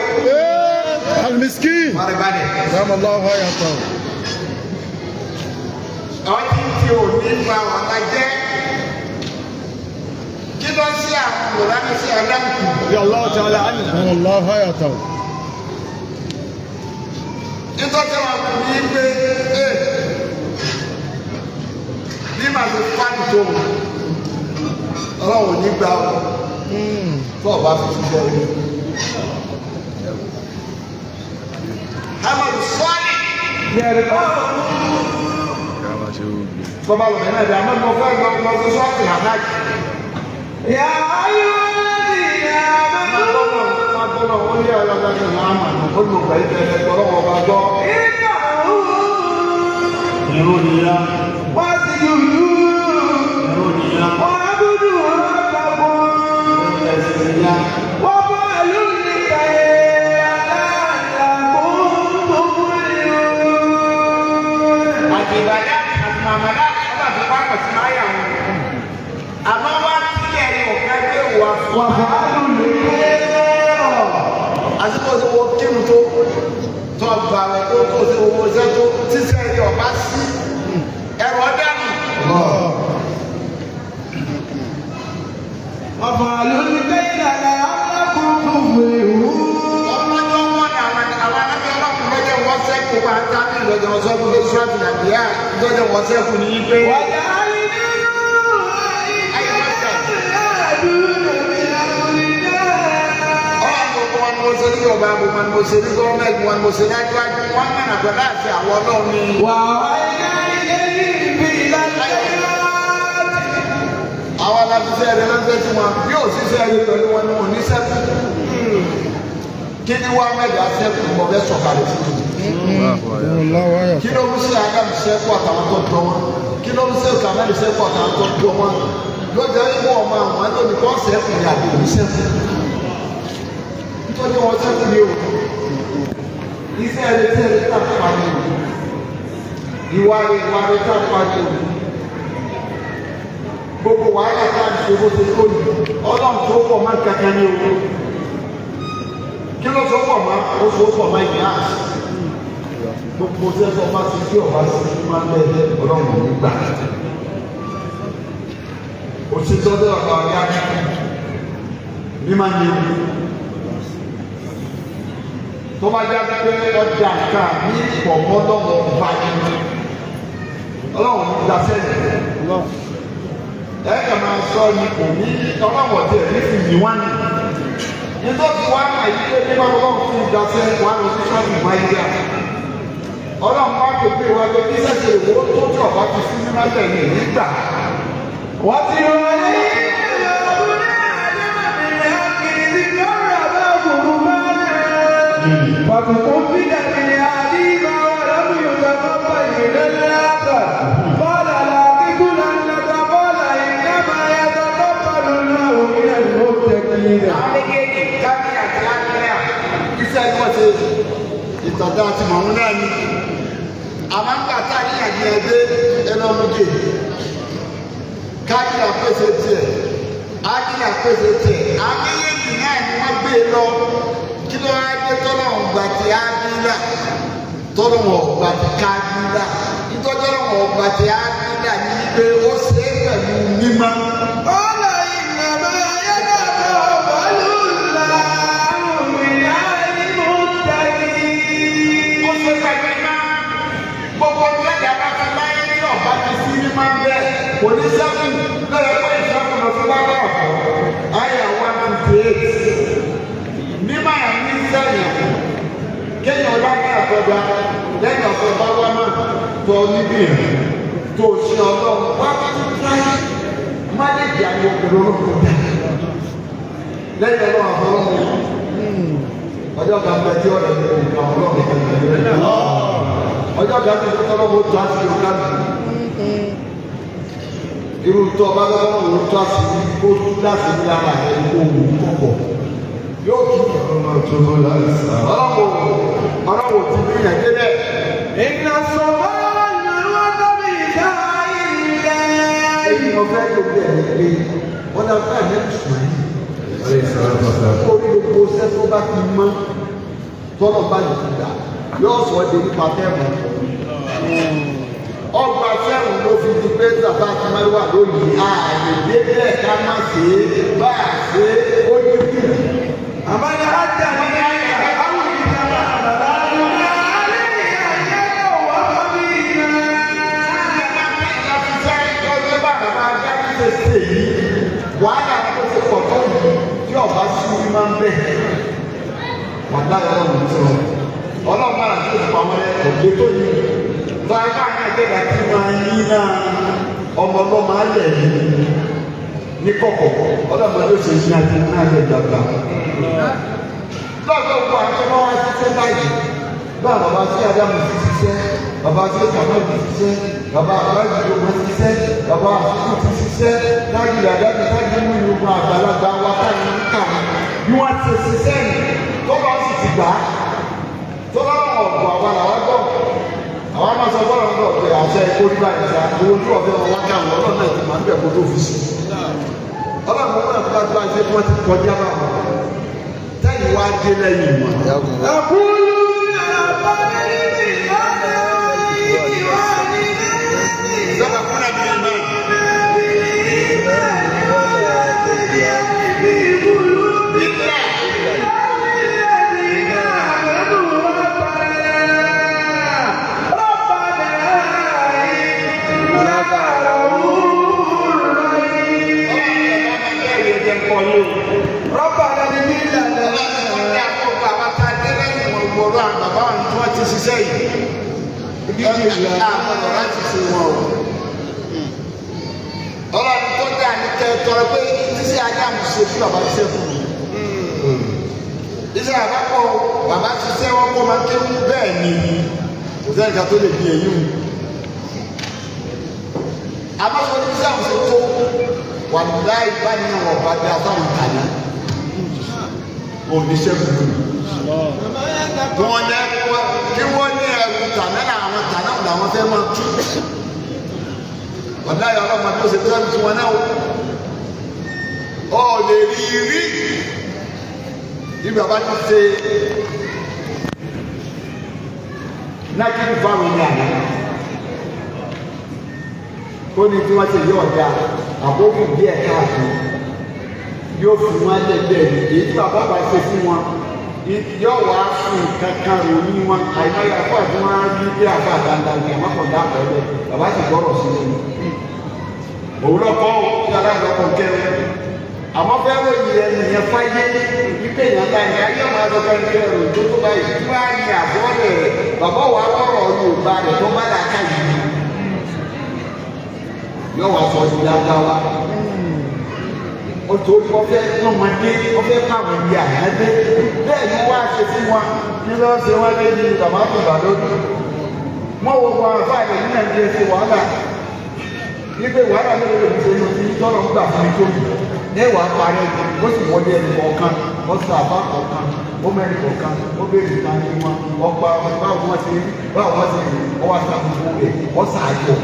Al-miskin. Wọ́n balẹ̀. Allahu hayatahu. Àwọn tí ń fi òní ba ọ̀la jẹ́. Kí ló ń ṣe àwọn olùránì sí Ádámù? Allahu hayatahu. Nítorí wọn kò ní pé ẹ bí màá ṣe fáàlì tó ọlọ́run ò ní gbà ó tó ọba fi ṣiṣẹ́ rẹ̀. Amadu sọ́ọ̀lì bọ́bá lọ́mọ náà dá mọ́ fẹ́ lọ lọ sí sọ́ọ̀tì àdájì. Máa bọ́lọ̀ ó ní ọ̀rọ̀ ọ̀gá ní àmà ó lò pẹ̀lú ẹgbẹ́ ọlọ́wọ́ ọba gbọ́. Ìró nìyá. Ìró nìyá. Ẹ̀sìn nìyá. Àti ìbàdá àti màmàdá ọba àti pápá sí máa yà wọn. Àmọ́ wá sílẹ̀ ní ọ̀gá gbé wà fún wa. Àsìkò tí wọ́n kírun tó tó gbà rẹ̀ tó tó sí owó iṣẹ́ tó tíṣẹ́ ẹni ọ̀bá sí ẹ̀rọ dànù. Ọmọdé wọn ni àwọn àwọn alábẹ́ ọlọ́kùnrin lọ́jọ́ wọ́n sẹ́kù wá tábìlì lọ́jọ́ wọ́n sẹ́kù lóṣù àti nàìjíríà lọ́jọ́ wọ́n sẹ́kù ní í pé. Ọlọ́run gbogbo wọn ni mo ṣe níjọba gbogbo wọn ni mo ṣe ní gọ́ọ̀mẹ̀ntì wọn ni mo ṣe lájúwájú wọn mọ̀nà pẹ̀lú àti àwọn ọlọ́run ni. Àwọn aláṣiṣẹ́ rẹ lọ́sẹ̀ tí wọn yóò ṣiṣẹ́ rẹ pẹ̀lú wọn ni wọn ò ní sẹ́kù. Kí ni wọ́n mẹ́ta sẹ́kù mọ̀ fẹ́ sọ̀kalẹ̀ fún mi? Allahu hayatahu. Kí ló ń ṣe Ádámù sẹ́kù àtàwọn tó dán wọn? Kí ló ń ṣe Kàmẹ́lì sẹ́kù àtàwọn tó dán wọn? Lọ́jọ́ ikú ọmọ àwọn ẹlòmí kọ́ sẹ́kù ní àbí òní sẹ́kù. Nítorí wọn sẹ́kù ní o. Iṣẹ́ rẹ iṣẹ́ rẹ tá a pa ní o. Ìwà rẹ ìwà rẹ tá a pa ní o. Gbogbo wàhálà tá a ṣe bó ṣe tó yìí, Ọlọ́run tó pọ̀ máa ń kankan ní o. Kí ló tó pọ̀ máa? Ó tó pọ̀ máa ìyá gbogbo sẹ́sọ bá ti tí ọba sí máa ń bẹ́ẹ̀ ọlọ́run ò ní gbà. Òṣìṣẹ́ ọdẹ ọ̀gá ọ̀gá bí máa ń yẹ. Tó bá já pé ọjà nǹkan ní pọ̀mọ́ lọ́wọ́ báyìí, ọlọ́run ní gba sẹ́yìn. Ẹ kàn máa sọ ni kò ní ọlọ́wọ̀ tí ẹ̀ ní fi yìí wá ní. Nítorí wá máa yí pé nígbà tó lọ́wọ́ fún ìgbà sẹ́yìn wá lọ sí sọ́ọ̀tù máyíyá. Ọlọ́run bá pè pé wá pé bí sẹ́sẹ̀ ìwò tó tí ọ̀bá ti sí ní májẹ̀mí nígbà. Wọ́n ti wọlé فتقبل من أحدهما ولم يتقبل من الآخر قال لا تقتلنك قال إنما يتقبل الله من المتقين. Àwọn méjèèjì, kábíyà àti ákíyà, iṣẹ́ ni wọ́n ṣe, ìtàdá àti màmú náà ni. Àmọ́ nígbà tá a ní àyè ẹgbẹ́ ẹlọ́mọdé, kábíyà pèsè tiẹ̀, ákíyà pèsè tiẹ̀, àwọn méjèèjì náà ni wọ́n gbé e lọ. Kí ló wá dé tọ́lọ́hún gbà tí ábílà, tọ́lọ́hún ọ̀gbà tí kábílà? Ìtọ́jọ́lọ́hún ọ̀gbà tí ábílà ní pé ó ṣe é pẹ̀lú mímọ́. قال إنما يتقبل الله من المتقين. Ó ṣe pẹ̀lú mímọ́. Gbogbo ìgbàgbọ́ bá fi láyé ní ọ̀bá ti sí mímọ́ bẹ́ẹ̀ kò ní sẹ́kù lọ́yẹ̀ pé ìṣẹ́kù lọ sí lábẹ́ ọ̀pọ̀ àyà 158. Mímọ́ ní sẹ́yìn kéèyàn ọlọ́pàá àtọ́jà lẹ́yìn ọ̀sẹ̀ bá wá náà tó níbí rẹ̀ tó ṣe ọlọ́run wá bá ti tíráyé má lè di àwọn òkèrè olóko dá lẹ́yìn ọlọ́run àfọlọ́run. Ọjọ́ kan bẹ tí ọ̀rẹ́ mi kò kàn ọlọ́run kan bẹ ọjọ́ kan bẹ tí ọlọ́run tó àṣírí ọ̀gá mi irú tó ọba lọ́wọ́ tó àṣírí kó tú láti ní ara rẹ̀ kó wù ú kọ̀kọ̀ yóò tú. Ọlọ́run ọlọ́run ti bí yẹn débẹ̀. إن الصفا والمروة من شعائر الله. Èyí mo fẹ́ gbogbo ẹ̀ ní pé wọ́n dá fún àmì ìsùn yìí. Orí gbogbo iṣẹ́ tó bá ti mọ́ tọ́lọ̀ bá yìí ti gbà yóò sọ ọ́ di nípa fẹ́ẹ̀mù. Ọgbà fẹ́ẹ̀mù ló fi di pé bàbá ti máa wà lónìí ààyè débẹ̀ ká má ṣe é bá a ṣe é ó ní kù. أمن أدى أو اتبع فلا جناح عليه أن يطوف بهما. Wàhálà tó ṣe pọ̀ tó yìí tí ọba sí ní máa ń bẹ̀. Wàhálà ọlọ́run ti sọ. Ọlọ́run máa ń tó pamọ́ ẹ kò lè tó yìí. Báyìí náà jẹ́ka tí máa yí náà ọmọ ọlọ́mọ alẹ̀ yìí ní kọ̀kọ̀. Ọlọ́run ló ṣe yí àti náà lè dàgbà. Lọ́dọ̀ gbogbo àti ọmọ wa ṣiṣẹ́ báyìí. Bá bàbá sí Ádámù ti ṣiṣẹ́, bàbá sí Kàmáàlì ti ṣiṣẹ́, bàbá àbájú ọmọ ti ṣiṣẹ́, bàbá àfikún ti ṣiṣẹ́, táyì àdájú táyì mú ìlú àgbàlagbà wa táyì ń kà bí wọ́n ti ṣiṣẹ́ yìí tọ́lá sì ti gbà á. Tọ́lá ọ̀gbọ̀n àwa làwa gbọ́. Àwọn máa sọ fọ́nà náà pé àṣẹ ìkórìíra ìṣe owó tí wọ́n fẹ́ wọn wá káwọn ọlọ́run náà ti máa ń bẹ̀ kó tó fi sí. Ọlọ́run náà ti bá tó àṣẹ tí wọ́n ti kọjá báwọn. Tẹ́yìn wá dé lẹ́yìn wọn. يقولون ربنا اغفر لنا ولإخواننا سبقونا بالإيمان. بالإيمان ولا تجعل في قلوبنا الذين آمنوا ربنا ربنا إنك رؤوف رحيم. ربنا اغفر لنا. Ṣiṣẹ́ yìí àgbọ̀dọ̀ láti ṣe wọn o. Ọlọ́run tó dá ní kẹ́ tọrọ pé ṣíṣe Ádámù ṣe fún bàbá ṣiṣẹ́ fún mi. Iṣẹ́ àbápọ̀ bàbá ṣiṣẹ́ wọn kọ́ máa ń kéwú bẹ́ẹ̀ ni kò sẹ́ni kan tó lè bí èyí o. Àbáṣọ ní iṣẹ́ àwọn ṣe tó wà láì bá ní àwọn ọba dá sáwọn tàní. Oníṣẹ́ kúkú kí wọ́n ní kí wọ́n ní ẹrù tàná làwọn tàná làwọn fẹ́ máa tú. Wàláyé ọlọ́mọ tó ṣe tẹ́lẹ̀ tí wọ́n náà ó lè rí rí bí bàbá ti ṣe nákìlì fáwọn ní àná ó ní tí wọ́n ṣe yí ọ̀dà àbókù díẹ̀ káàkiri yóò fún wọn lẹ́gbẹ̀ẹ́ ní èyí tí bàbá bá ṣe fún wọn. Yóò wá fún kankan ròyìn wọn àìmọye àfọ àti wọn á rí bí àfọ àdáńdá ní àmọ́ kò dá pẹ̀lú bàbá sì gbọ́rọ̀ sí i. Òun lọ kọ́ ọ́ kí aláǹdọ́kọ̀ kẹrin. Àmọ́ fẹ́ ròyìn ẹni yẹn fáyé wípé èèyàn ta ẹ̀yà yóò máa sọ fẹ́ kẹrin tó tó báyìí tí wàá ní àbọ̀lẹ̀ rẹ̀ bàbá wa kọ̀rọ̀ Yorùbá rẹ̀ tó bá là ká yìí. Yóò wá sọ sí dáadáa wa. Torí wọ́n fẹ́ ọmọdé wọ́n fẹ́ káwọn ibi àyájẹ́ bẹ́ẹ̀ ni wọ́n á ṣe fún wa kí ló ń ṣe wọ́n lé ní tòmátò lónìí. Wọ́n wo wọn àfáàlẹ̀ ní Nàìjíríà ṣe wàhálà wípé wàhálà lórí lòdì ṣe ní ti tọ́lọ̀ ń gbà fún mi tó yìí. Ní wàá parí ó sì wọlé ẹnì kọ̀ọ̀kan ó sọ àbá kọ̀ọ̀kan ó mẹ́rin kọ̀ọ̀kan ó béèrè ìta ní wọn ọgbà báwo wọ́n ṣe rí báwo wọ́n ṣe rí ó wá sa gbogbo rẹ̀ ó sàájọ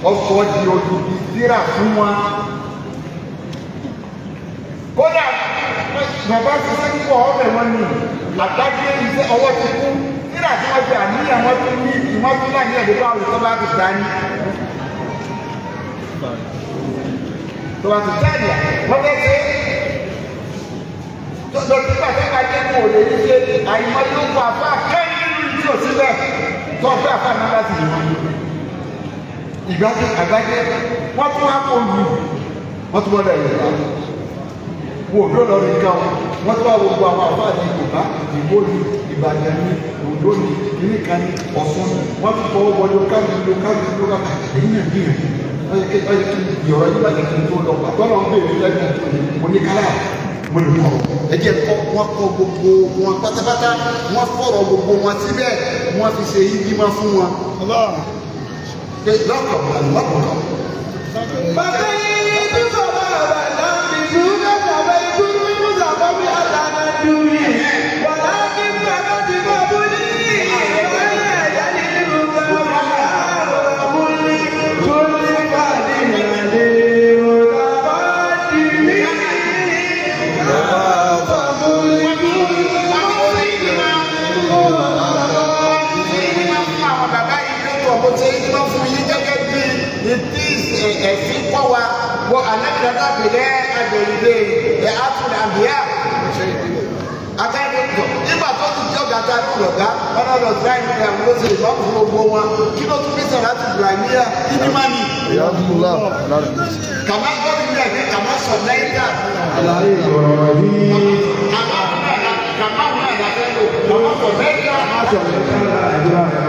ó sọ di odidi tírà fún wa. Kódà bàbá ṣiṣẹ́ púpọ̀ ọbẹ̀ wọn ni àgbájé iṣẹ́ ọwọ́ ti kú nígbà tí wọ́n ti àníyàn wọn tún ní ìwọ́n tún láàyè ẹ̀dẹ́ báwo tó bá ti dání. Tó bá ti dání wọ́n fẹ́ ṣe lọ sí pàṣẹ pàṣẹ kò lè ní ṣe àyìnbó ló kọ àfa kẹ́rin nínú tí ò síbẹ̀ tó ọ̀fẹ́ àfa náà bá ti yìí. Ìgbàgbé àgbájé wọ́n tún wá kó lù wọ́n tún wọ́n lẹ̀ Yorùbá wo òdó lọ rí nǹkan wọn tó wá gbogbo àwọn àfáà ní Yorùbá Ìgbò ní Ìbàdàn ní Oǹdó ní kìnnì kan ní Ọ̀ṣun ní wọn tún fọwọ́ wọlé káàdì ló káàdì ló káàdì èyí náà gbìyànjú ọyẹ kí ìyọ̀rọ̀ yìí bàjẹ́ kí n tó lọ pàtó lọ ń béèrè lẹ́gbẹ̀ẹ́ tó ní mo ní kálá mo lè kọ̀ ẹ jẹ́ kọ́ wọn kọ́ gbogbo wọn pátápátá wọn fọ̀rọ̀ gbogbo wọn síbẹ̀ wọn fi ṣe yí bímọ fún wọn. Lọ́kọ̀ lọ́kọ̀. Bàbá yìí tó sọ̀rọ̀ àbàdàn ìṣúná bàbá ìṣúná bàbá mi àtàlà dùn yìí. Wàlá kí bàbá ti bọ̀ bú ní ìwé ẹ̀yà nínú bàbá àbúlé tó ní káàdì ìrìnàjò bàbá ti mí. Bàbá múlí Ẹ̀sìn kọ́ wa wọ anábìrẹ́dá bìrẹ́ agbèrèdè ẹ̀ àtúndà àbíyá. Akáyọ̀ nígbà tó ti jọ́ gàtà ní ọ̀gá ọlọ́dọ̀ tíráì ní àwọn olóṣèlú ìbámu fún gbogbo wọn kí ló tún fi sọ̀rọ̀ láti Ibrahimiya kí ní má ní. Kàmá gbọ́dọ̀ ní ẹ̀mí kàmá sọ̀ lẹ́yìnká. Kàmá wọn àlà fẹ́ lò kàmá sọ̀ lẹ́yìnká.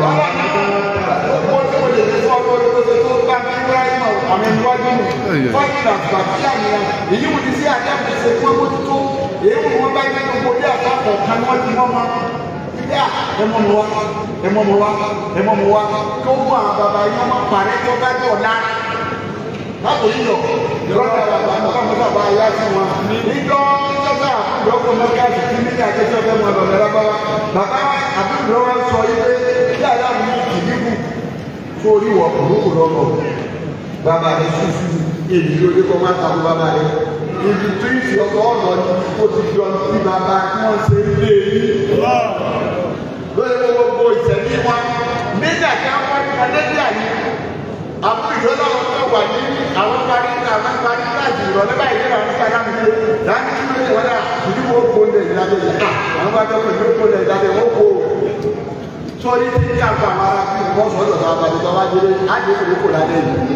Gbogbo tí mo lè fi fún ọdún ọdún tó tó bá mi Ibrahim àwọn ẹniwájú mi fọ́nìlà àgbàtí àmì èyí wò ní sí àdáàbò ṣe fún ẹgbẹ́ èyí wò wọ́n bá yẹ gbogbo ilé àpapọ̀ kan wọ́n ti mọ́ wọn ilé à ẹmọ́ mu wá ẹmọ́ mu wá ẹmọ́ mu wá kó mú àwọn bàbá yẹn wọ́n parẹ́ tó bá dọ̀ la lápò yíyọ ìrọ́lẹ̀ bàbá nípa mọ́tà bá yá sí wọn níjọ́ níjọba àbúrò ọkọ̀ mọ́kàtí tí nígbà akẹ́kọ̀ọ́ fẹ́ mọ́ ọ̀dọ̀ mẹ́rẹ́ bá wa bàbá àbúrò wọn sọ yí pé kí aláàbò yìí kìdíkù sórí wọ̀ kúrúkù lọ́nà bàbá rẹ̀ ṣùṣù èyí ló dé kọ́ máa takò bàbá rẹ̀ ibi tí ń fi ọkọ̀ ọ̀nà ni ó ti fi ọ̀nà tí bàbá tí wọ́n ṣe ń lé yìí. Lórí gbogbo ìṣẹ̀lẹ̀ wọn nígbà tí wọ́n ní Nàìjíríà yìí àbúrò ìrọ̀lẹ́ wọn tó wà ní àwọn parí àwọn parí láti ìrọ̀lẹ́ báyìí ní àwọn sáà náà ṣe láti kí ló ṣe wọ́n dà ìdí wo kó lè ìdájọ́ yìí àwọn bá jọ pẹ̀lú kó lè ìdájọ́ wọ́n kó sọ́rí tí káàkiri àwọn ará bí wọ́n sọ̀rọ̀ lọ́wọ́ àbájọ wá délé á dé ìwé lálẹ́ yìí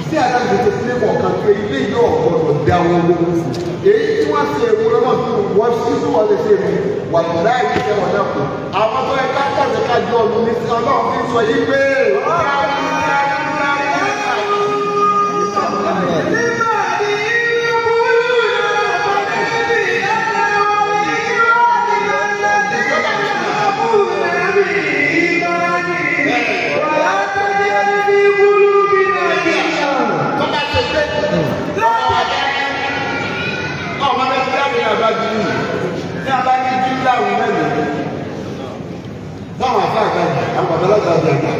tí aláǹdó tó sílé kọ̀ọ̀kan pé ilé yóò gbọdọ̀ da wọn lóhùn fún èyí tí wọ́n ṣe ewu lọ́nà tó wọ́n sí tí wọ́n lè ṣe ewu wà láì ṣe wọn náà kù àwọn tó yẹ ká pàṣẹ ká jọ ọdún ní ọlọ́run fi sọ yí pé. Ní a bá ní jíńdà wù mẹ́rin táwọn afá àgbàjì àwọn babaláwo àgbàjì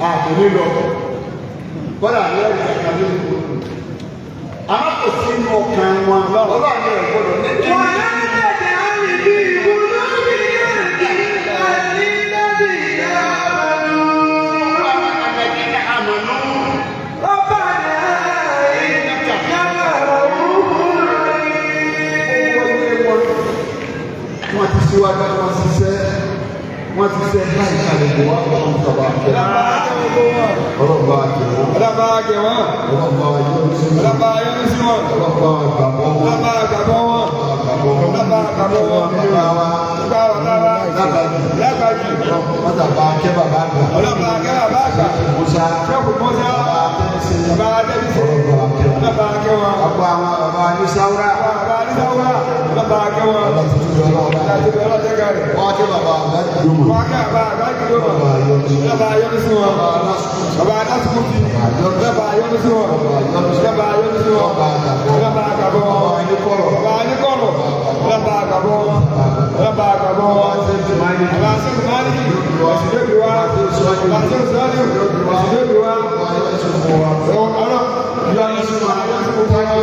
àtòní lọ kọ́dà ní ẹ̀rí kàkà lórí gbogbo àmọ́ kò sí inú ọkàn wọn ọlọ́run ní ẹ̀ gbọ́dọ̀ ní kí. síwájú wọn ṣiṣẹ́ wọ́n ti ṣe láì kalẹ̀ kó wá ọlọ́run sábà kẹ́ ọlọ́run bá kẹ́ wọn Ọlọ́ba kẹ́ wọn. ọlọ́run bá yọ́nú sí wọn Ọlọ́ba yọ́nú sí wọn. ọlọ́run bá gbàgbọ́ wọn Ọlọ́ba gbàgbọ́ wọn. gbàgbọ́ wọn Ọlọ́ba gbàgbọ́ wọn. bàbá wa Bàbá wa bàbá. lágbàdì Lágbàjì. wọ́n tàbá kẹ́ bàbá àgbà Ọlọ́ba kẹ́ bàbá àgbà. Musa Ṣẹ́kù Mọ́sá. bàbá tẹ́lẹ̀sẹ̀ Bàbá Adébísí. ọlọ́run bá kẹ́ wọn. Ọlọ́ba kẹ́ wọn. Àgbà àwọn bàbá ní sáwúrà Bàbá Adésáwúrà. Ọlọ́ba kẹ́ wọn. ọlọ́run tuntun lọ́wọ́ Láti bẹ̀rẹ̀ ọlọ́jẹ́ rẹ̀. wọ́n á kẹ́ bàbá àgbà dùnmọ̀ Wọ́n á kẹ́ bàbá àgbà kìlọ̀. bàbá yọ́nú sí wọn. Ọlọ́ba yọ́nú sí wọn. Bàbá lásìkò Bàbá Adásùkùtì. Ọlọ́ba yọ́nú sí wọn. Ọlọ́ba yọ́nú sí wọn. Ọba àgbàgbọ́ Ọlọ́ba àgbàgbọ́ wọn. Bàbá Aníkọ̀rọ̀ Bàbá Aníkọ̀rọ̀. Ọlọ́ba àgbàgbọ́ wọn. Ọlọ́ba àgbàgbọ́ wọn. Bàbá Bàbá Sẹ́kù Máàlìkì. Ọ̀sìndébí wa. Bàbá Sẹ́kù Sọ́ọ́lì. Ọ̀sìndébí wa. Ọlọ́ Yọ́nú sí wọn. Táàkì àbẹ́kù táàkì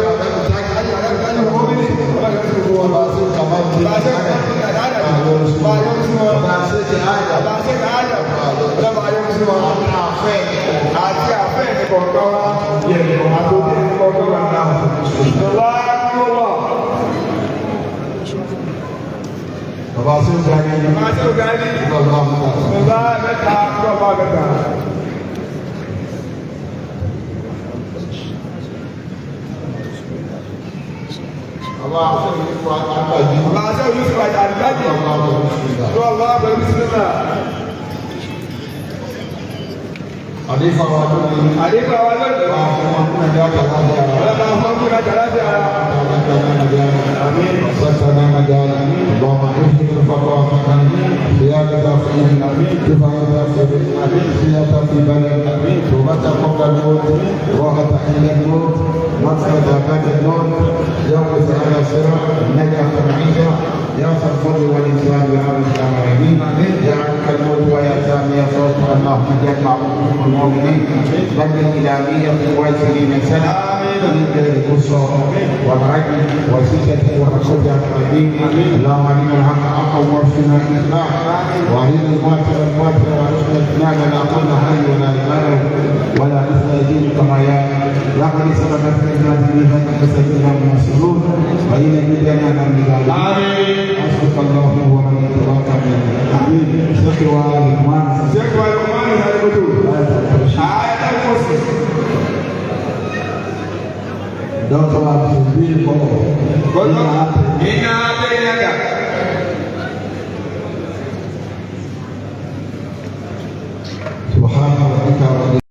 Bàbá Sẹ́kù Kàmáàdì Bàbá Sẹ́kù Bàbá Máàlìkì. yọ́nú sí wọn. Bàbá Sẹ́kù Áyà Bàbá Sẹ́kù Áyà. Ọlọ́ba yọ́nú sí wọn. Àti àfẹ́ ìkọ̀ọ̀kan wa. Àti òbí ìkọ̀ọ̀kan wa. Lọ́lá kúrò. Bàbá Sẹ́kù Gani Bàbá Sẹ́kù Gani. Bàbá Mọ́tà. Bàbá mẹ́ta bàbá mẹ́ta. Bàbá Sẹ́kù Yusuf Àgbàjì. Bàbá Sẹ́kù Yusuf Àgbàjì. Bàbá Sẹ́kù Lọ́lá pẹ̀lú bísímìlà. Àdéfà wa lónìí. Àdéhùn àwa lónìí. Bàbá fún wọn fún ẹ̀dá kàkà bí ara. Ọlọ́ba fún ọkùnrin àjàlá sí ara. اللهم اغفر الفقر زيادة في كفاية في زيادة في بلد توبة قبل الموت راحة عند الموت مغفرة بعد الموت يوم على الصراط نجاة معيشة يا الفضل والإنسان يا رب العالمين يا عنك الموت ويا سامي صوت اللهم اجعل المؤمنين بل إلى 120 سنة من غير قصة والعدل وستة وحسد الدين. اللهم ارنا الحق حقا وارزقنا اتباعه وارنا الباطل باطلا وارزقنا اجتنابه. لا قول حي ولا ايمان ولا مثل دين كما يا لا قد سبقت من ذلك فسبحنا المسلمون وإلى بدنا من ذلك. حسبك الله ومن اتبعك من آمين. شكرا للمان. Sẹ́kù Alùpùpù Àlùkùtù. Ààyè Kòsì. Dr. Abdul Bọ́lọ̀. Gbọ́dọ̀. Iná Adéyẹ̀kà.